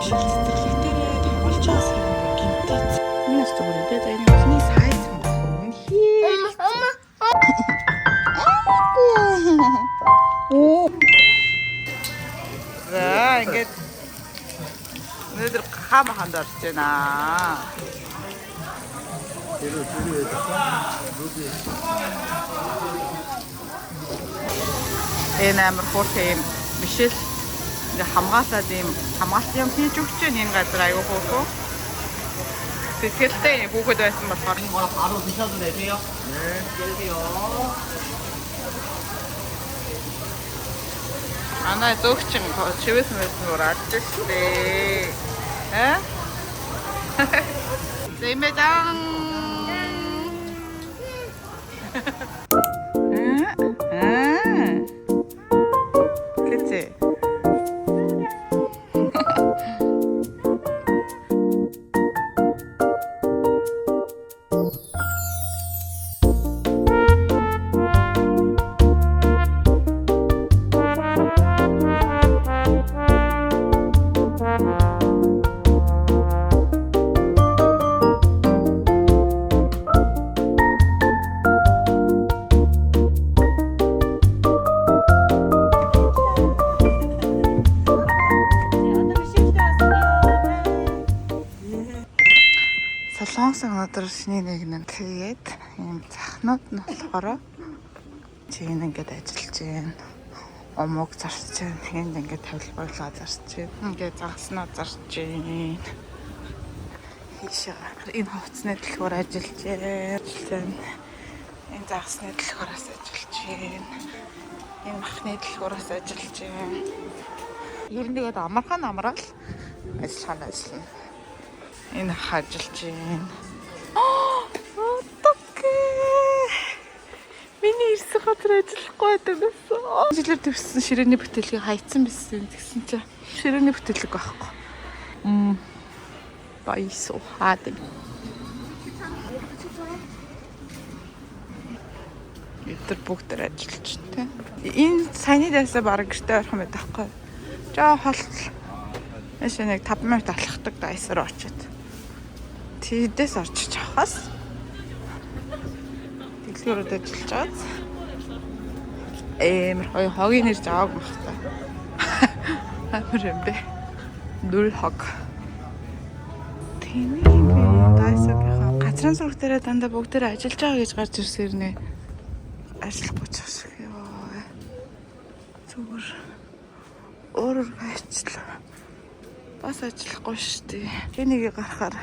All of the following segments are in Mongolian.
Мишель цэцэрлэг дээрээ тоглож байгаа юм гинтээ. Энэ бас зүгээр дээ. За энэ эхний сайз юм байна. Үнэхээр. Оо. За ингээд өнөөдөр хам ханд орж байна. Энэ амар хөөрхөн юм Мишель ингээ хамгаалаад ийм хамгаалт юм хийж өгч байна энэ газар аюу хөөрхөн. Сэтгэлтэй хүүхэд байсан болохоор 바로 드셔도 되세요? 네. 드세요. Анаа зөөгчин чивээс мэсэн бүр алж штэ. Э? Зэмэдан. 응? 그치? Солонгос өнөөдөр шинэ нэг нь тэгээд ийм захнууд нь болохоор чинь ингээд ажиллаж байна. Омог зарч байна. Тэнд ингээд тавилбарлаа зарч байна. Ингээд загаснаа зарч байна. Хийшээ. Энэ хувцсны дэлгүүр ажиллаж байна. Энэ загасны дэлгүүрээс ажиллаж байна. Энэ махны дэлгүүрээс ажиллаж байна. Ер нь тэгээд амархан амраал ажиллахаа ажиллана. Энэ ах ажиллаж байна. Отоке. Миний ирсэн газар ажиллахгүй байдаг гэсэн. Жилээр төвсөн ширээний бүтээлгийг хайцсан байсан тэгсэн чинь ширээний бүтээлэг байхгүй. Мм. Баясуу хаадаг. Эдгээр бүгд тэр ажиллаж байна те. Энэ саяны дайсаа бараг гэртээ ойрхон байдаг байхгүй. Жаа хол. Эш нэг 5 минут алхахдаг дайсаар очиод. Тэдээс орчиж авахаас дэлгүүрүүд ажиллаж байгаа. Амар гоё хогийн нэр жааг бах та. Амар юм бэ. Нүл хог. Тэний юм бэ? Дайсагийнхаа газрын зураг дээрээ дандаа бүгдээрээ ажиллаж байгаа гэж гарч ирсээр нэ. Ажиллахгүй ч бас ёо. Зүгээр өөрөөр ажиллаа. Бас ажиллахгүй шүү дээ. Энийг гарахаар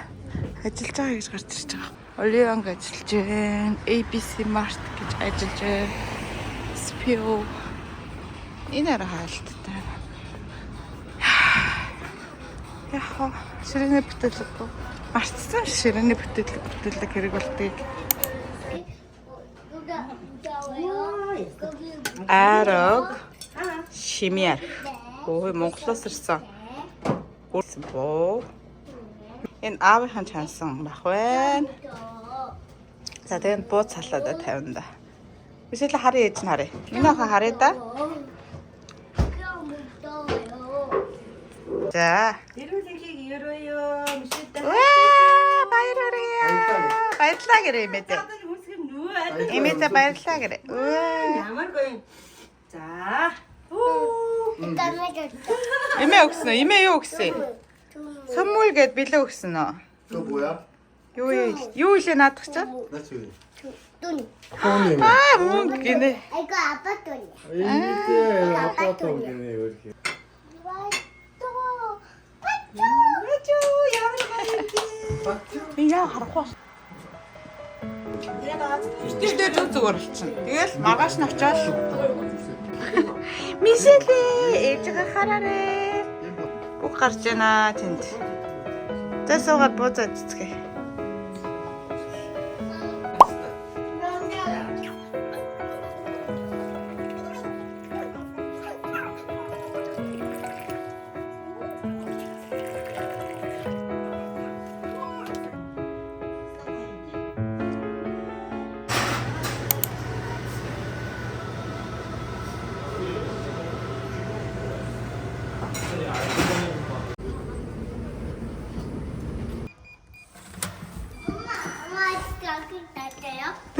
ажиллаж байгаа гэж гарч ирж байгаа. Оливанг ажиллаж байна. ABC Mart гэж ажиллаж байна. SPO. Энэ арай хаалттай. Яг хоо ширээний бүтээлэг бүү. Мартсан ширээний бүтээлэг хэрэг болдгийг. Арог шимээр. Өө Монголоос ирсэн. Гүрсэн буу. Энэ аавынхаа чансан бах байна. За тэгээд буу цалаадаа тавина да. Бишэл харъя ээж нь харъя. Миний охин харъя да. За. Дэрүүлэхийг ерөөё. Мишэлтэй. Уа, баяр хүргэе. Баярлалаа гэрээ имэдэ. Хүсгэр нүү аа. Имэдэ баярлалаа гэрээ. Уа. Ямар гоё юм. За. Үу. Имээ өгсөн үү? Имээ юу өгсөн? 선물 гэд бэлэн өгсөн үү? 저 뭐야? Юу юу илээ наадах чи? 나 지금 돈. 돈이 Аа мөнгө гинэ. 이거 아빠 돈이야. 이게 아빠 돈이네 이렇게. 또 Яа харахгүй. Гэтэ зүг зүгээр болчихно. Тэгэл маргааш нь очиод Мишелээ ээжигээ хараарэ. Бүх гарч байна тэнд. За суугаад бууцаад цэцгээ.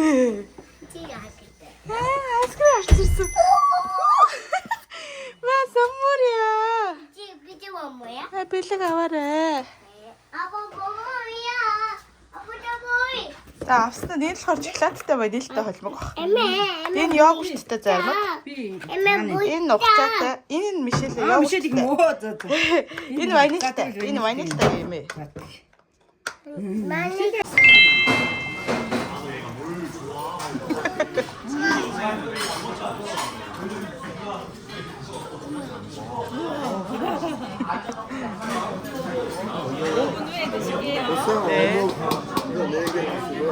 Чи яагаад? Аа, ice cream авчирсан. Ма 선물이야. Чи би чи 뭐야? 아, бэлэг аваарай. 아빠 뭐야? 아빠 뭐야? За авсан нь энэ болохоор шоколадтай бай нээлттэй холимог баг. Эмээ. Энэ йогурттай займаг. Би Эмээ буу. Энэ нухчаатай. Энэ нь Мишель Аа Мишель йогурттай. юм уу? За за. Энэ ванильтай. Энэ ванильтай юм ээ. Манай 벌써 어묵 이거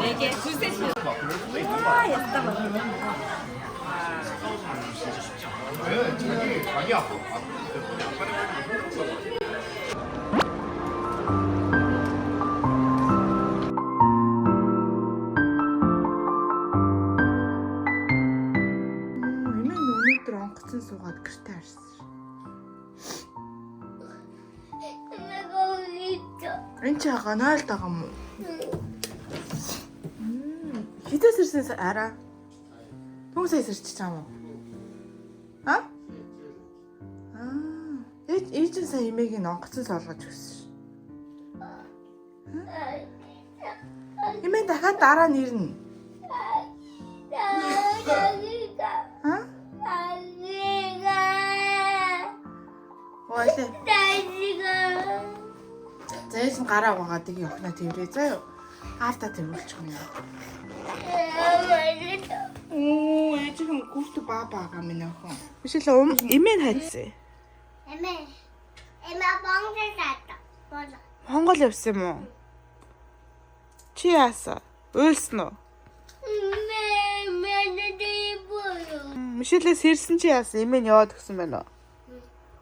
4개 주시고. Эмээ өнөөдөр онгоцон суугаад гэрте харсан. эмээ гоо. Энэ чи ганаалд байгаа юм уу? Хитээс ирсэн араа. Түн сая сэрч чам уу? А? Аа. Ээж ээж нь сая эмээг нь онгоцон суулгаж өгсөн ш. Эмээ дахиад дараа нь ирнэ. А? Ойлээ. За ээж нь гараа угаагаад тийг охиноо тэрвэрээ заа юу. Аавтаа тэрвэрлчих юм яа. Оо ээжийнхэн гүрт баа баагаа минь охин. Биш л эмээ нь хайцсан. Эмээ. Эмээ бонгол таата. Боло. Монгол явсан юм уу? Чи яасан? Уйлсан уу? Эмээ мэдээ боло. Мишелээс ирсэн чи яасан? Эмээ нь яваад өгсөн байна уу?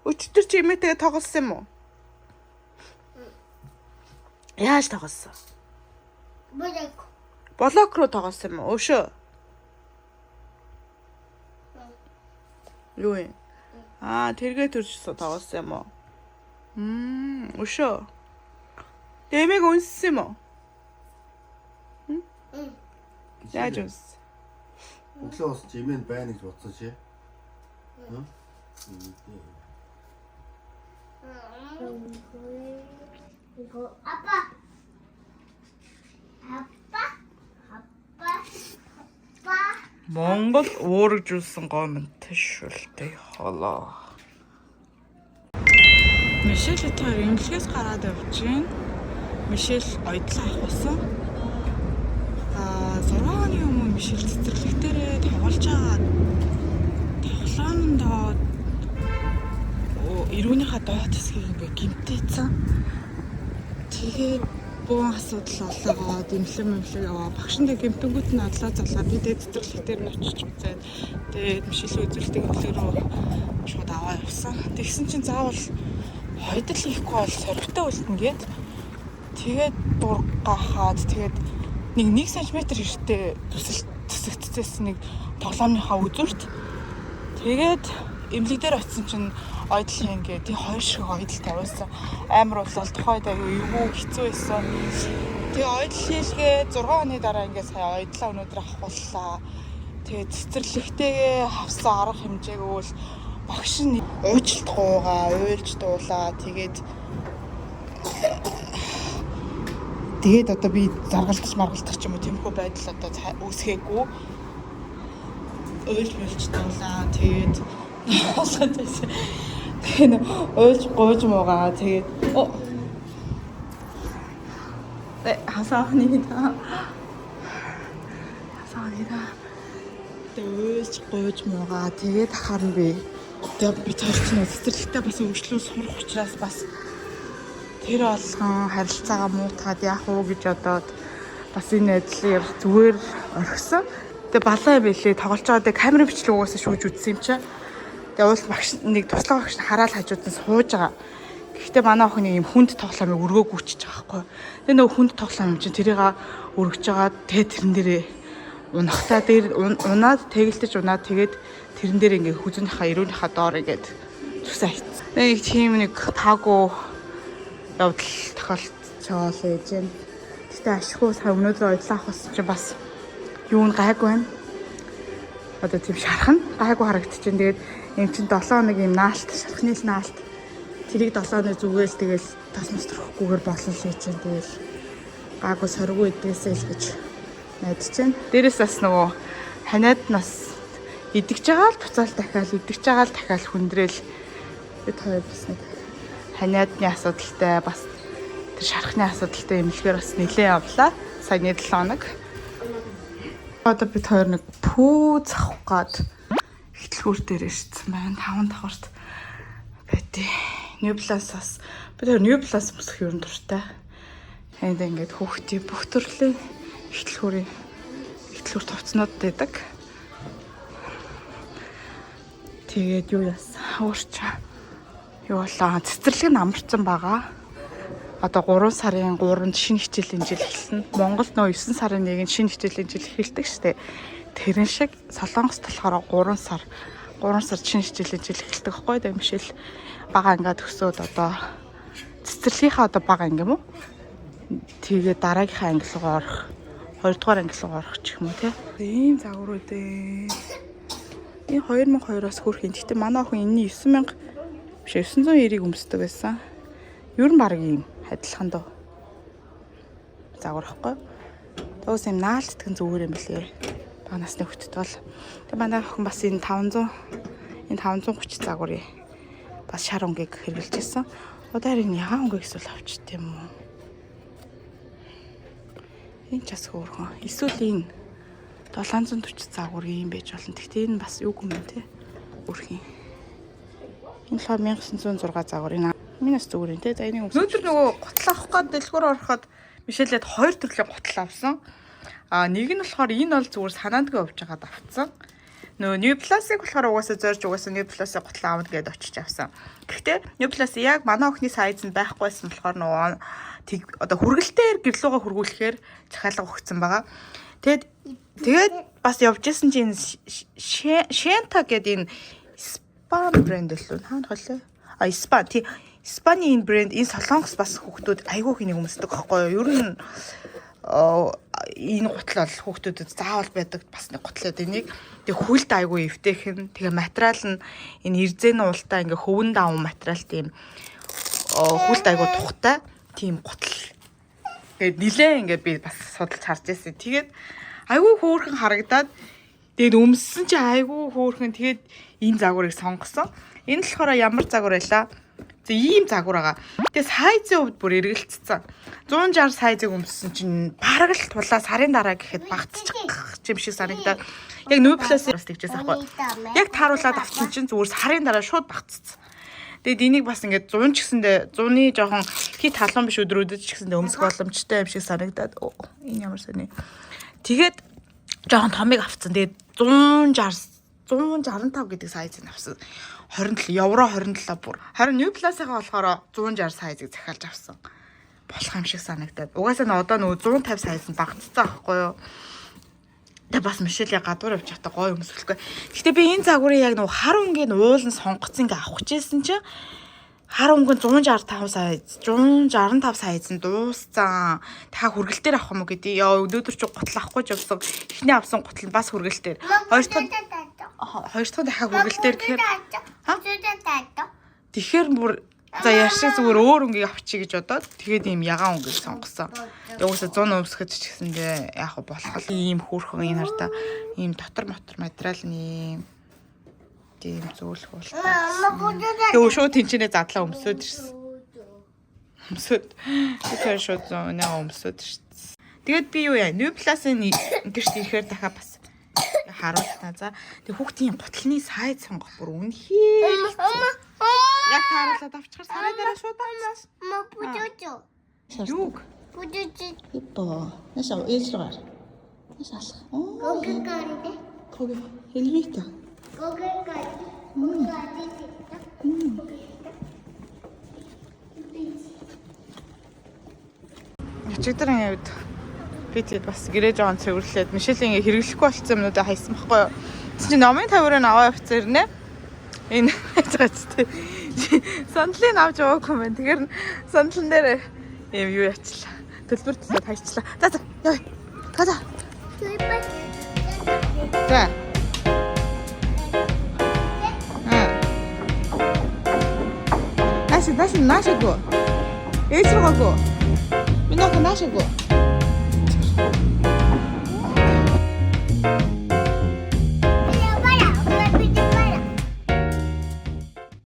Өчтөр чи эмээтэйгээ тоглосон юм уу? Яаж тоглосон? Боло. Блок руу тоглосон юм уу? Өшөө. Юу юм? Аа, тэргээ төрж тоглосон юм уу? Өшөө. Дэмэг үнссэн юм уу? 응. Яаж үнссэн? Өглөө бас эмээ нь байна гэж бодсон чи. 응? 이거 아빠. 아빠. 아빠. 아빠. Монгол ууржуулсан гомонт шүлтэй холоо. Мишель тэр эмнэлгээс гараад явж байна. Мишель ойдлоо авахсан. Аа 6 оны өмнө Мишель цэцэрлэг дээрээ тоглож байгаа тоглоомондоо эрүүнийхээ доод хэсгийг ингээ гимтээсэн. Тэгээд бөөн асуудал болоод эмнэлэг мэмлэг яваа. Багш нь тэг гимтэнгүүт нь одлоо залгаа. Би тэг цэцэрлэг дээр нь очиж үзээд тэгээд Мишелийн үзүүлэлтийг эмнэлэг рүү шууд аваа явсан. Тэгсэн чинь заавал хоёдол хийхгүй бол сорвтой үлдэнэ гээд тэгээд дургахаад тэгээд нэг 1 см хэртэй төсөл төсөгдсөн нэг тоглоомныхаа үзүүрт тэгээд эмнэлэг дээр очисон чинь ойдол хийнгээ тэг хоёр шиг ойдол тавиасан. Амар болол тухайд аюу эвгүй хэцүү байсан. Тэгээ ойдол хийлгээ 6 оны дараа ингээ сая ойдлоо өнөөдөр авахуллаа. Тэгээ цэцэрлэгтэйгээ авсан арга хэмжээг үл багш нь уучлалт гуйгаа, уйлж дуулаа. Тэгээд тэгээд одоо би заргалдаж маргалдах ч юм уу тиймэрхүү байдал одоо үүсгээгүй. Уйлж мэлж дуулаа. Тэгээд хоолой байсан. Тэгээ нэ уйлж гуйж муугаа. Тэгээд оо 네, 감사합니다. 감사합니다. Тэгээ уйлж гуйж муугаа. Тэгээд ахаар нь би тэгээ би цорч нэ цэцэрлэгтээ бас өвчлөө сурах учраас бас тэр болгон харилцаагаа муутгаад яах уу гэж бодоод бас энэ ажлыг зүгээр орхисон. Тэгээ балаа юм билээ тоглож байгаа. Тэгээ камерын бичлэг угаасаа шүүж үзсэн юм чи. Тэгээ уул багш нэг туслах багш нь хараал хажууд нь сууж байгаа. Гэхдээ манай охин нэг юм хүнд тоглоомыг өргөө гүчиж байгаа байхгүй. Тэгээ нөгөө хүнд тоглоом юм чинь тэрийг өргөж байгаа. Тэгээ тэрэн дээрээ унахтаа дээр унаад тэгэлдэж унаад тэгээд тэрэн дээр ингээ хүзүүнийхаа эрүүнийхаа доор ингээд зүсээ хайцсан. Нэг тийм нэг таагүй явдал тохиолдчихоо л ээж юм. Гэтэ ашгүй сая өнөөдөр ойдлоо авах гэсэн чинь бас Юу н гайгүй байна. Одоо тийм шарх нь гайгүй харагдчихээн. Тэгээд юм чин 7 хоног юм наалт, шархны л наалт. Тэрийг 7 хоног зүгээл тэгэл тос мос төрөхгүйгээр болно л гэж чинь тэгэл гайгүй соргүй идээсэй л гэж найдаж байна. Дээрээс бас нөгөө ханиад нас идэгч байгаа л буцаал дахиад идэгч байгаа л дахиад хүндрэл бид хоёр бас нэг ханиадны асуудалтай бас тэр шархны асуудалтай эмнэлгээр бас нэлээд явлаа. Саяны 7 хоног. Одоо бид хоёр нэг пүүз авах гад ихтлгүүр дээр ирсэн байна. 5 давхарт байдیں۔ New Plus-аас бид хоёр New Plus өмсөх юм дуртай. Энд ингээд хүүхдийн бүх төрлийн ихтлгүүрийн ихтлгүүр товцнууд байдаг. Тэгээд юу яасан? Уурч юу болоо цэцэрлэг нь амарсан байгаа. Одоо 3 сарын 3-нд шинэ хичээлийн жил эхэлнэ. Монголд нөө 9 сарын 1-нд шинэ хичээлийн жил эхэлдэг штэ. Тэрэн шиг Солонгост болохоор 3 сар 3 сар шинэ хичээлийн жил эхэлдэг байхгүй юу? Мишэл бага ангаа төгсөөд одоо цэцэрлэгийнхаа одоо бага анги юм уу? Тэгээ дараагийнхаа анги руу орох, 2 дугаар анги руу орох ч юм уу те. Ийм загварууд ээ. Энэ 2002-оос хөрх юм. Гэтэ манай охин энэний 9000 биш 990-ийг өмсдөг байсан. Ер нь баг ийм адилхан дөө. Загвар ихгүй. Тэгээс юм наалддаг нь зүгээр юм билээ. Бага насны хүүхдэд бол. Тэгээ манай охин бас энэ 500 энэ 530 загварыг бас шар өнгийг хэрэглэж байсан. Одоо харин ягаан өнгийг эсвэл авчт юм уу? Энэ ч бас хөөрхөн. Эсвэл энэ 740 загвар юм байж болно. Гэхдээ энэ бас юу юм бэ те? Өрхийн. Энэ болохоор 1906 загвар. Энэ минус зүгээр юм те. За энийг өнөөдөр нөгөө гутал авах гээд дэлгүүр ороход Мишелээд хоёр төрлийн гутал авсан. А нэг нь болохоор энэ бол зүгээр санаандгүй явж байгаад авцсан. Нөгөө New Plus-ыг болохоор угаасаа зорж угаасаа New Plus-ыг гутал аавна гэдээ очиж авсан. Гэхдээ New Plus яг манай охины сайз нь байхгүйсэн болохоор нөгөө тэг одоо хүргэлтээр гэрлүүгээ хүргүүлэхээр захиалга өгсөн байгаа. Тэгээд тэгээд бас явж исэн чинь Shenta гэдэг энэ Испан брэнд л үү? Хаана холоо? А Испан тий. Испаний энэ брэнд энэ Солонгос бас хүүхдүүд айгүй их нэг өмсдөг байхгүй юу? Ер нь энэ гутал бол хүүхдүүдэд заавал байдаг бас нэг гутал байдаг энийг. Тэгээ хүлд айгүй эвтэйхэн. Тэгээ материал нь энэ эрзэн уултаа ингээ хөвөн даван материал тийм хүлд айгүй тухтай тийм гутал. Тэгээд нилээ ингээ би бас судалж харж байсан. Тэгээд айгүй хөөрхөн харагдаад тэгээд өмссөн чи айгүй хөөрхөн тэгээд энэ загварыг сонгосон. Энэ болохоор ямар загвар байлаа? За ийм загвар байгаа. Тэгээ сайзын хувьд бүр эргэлцсэн. 160 сайзыг өмссөн чинь бараг л тулаа сарын дараа гэхэд багтчих юм шиг санагдаад яг New Plus-ыг бас тэгжээс аахгүй. Яг тааруулаад авсан чинь зүгээр сарын дараа шууд багтцсан. Тэгээд энийг бас ингээд 100 ч гэсэндээ 100-ны жоохон хит халуун биш өдрүүдэд ч гэсэндээ өмсөх боломжтой юм шиг санагдаад энэ ямар сони. Тэгээд жоохон томыг авцсан. Тэгээд 160 165 гэдэг сайзыг авсан. 27 евро 27 бүр. Харин New Plus-ынхаа болохоор 160 сайзыг захиалж авсан. Болох юм шиг санагдаад. Угаасаа нь одоо нөгөө 150 сайз нь багцсан байхгүй юу? Тэгээ бас Мишелийн гадуур явж байхдаа гоё өмсөхгүй. Гэтэ би энэ загварын яг нөгөө хар өнгийн уул нь сонгоцсон ингээ авах гэжсэн чинь хар өнгө нь 165 сайз, 165 сайз нь дууссан. Та хүргэлтээр авах юм уу гэдэг. Яа өнөөдөр чи гутал авахгүй ч явсан. Эхний авсан гутал нь бас хүргэлтээр. Хоёр дахь дахиад хүргэлтээр гэхээр тэгэхээр бүр за ярьшиг зүгээр өөр өнгийг авчий гэж бодоод тэгээд ийм ягаан өнгийг сонгосон. Тэгээд угаасаа 100 өмсгөж ч гэсэндээ яг болох л ийм хөөрхөн энэ хартаа ийм дотор мотор материал нь ийм тийм зөөлөх болтой. Тэгээ шууд тэнчэнэ задлаа өмсөөд ирсэн. Өмсөөд тэр шууд өнөө өмсөөд ирсэн. Тэгээд би юу яа New Plus-ын гэрт ирэхээр дахиад бас харуултаа за. Тэг хүүхдийн гутлын сайз сонгох бүр үнэхээр яг тааруулаад авчихар сарын дараа шууд авчихсан. 엄마 보여줘. Юуг? 보여줘. 이뻐. 다시 일로 가라. 다시 алах. 어, 거기까지. 거기 봐. 엘리베이터. 거기까지. 거기까지 됐어. Өчигдөр ингээд би тэгээд бас гэрээ жоон цэвэрлээд Мишелийн ингээ хэрэглэхгүй болцсон юмнуудаа хайсан байхгүй юу. Тэгсэн чинь номын тавирыг аваа явцсан ирнэ. Энэ хайцгаач тий. Сандлыг авч яваагүй юм байна. Тэгэхээр сандлан дээр юм юу яачлаа. Төлбөр төлөөд хайчлаа. За за яа. Газа. Түлбэ. За. Аа. Нааш нааш наашаагүй. Ээж рүүгээ гоо. Миний охин наашаагүй.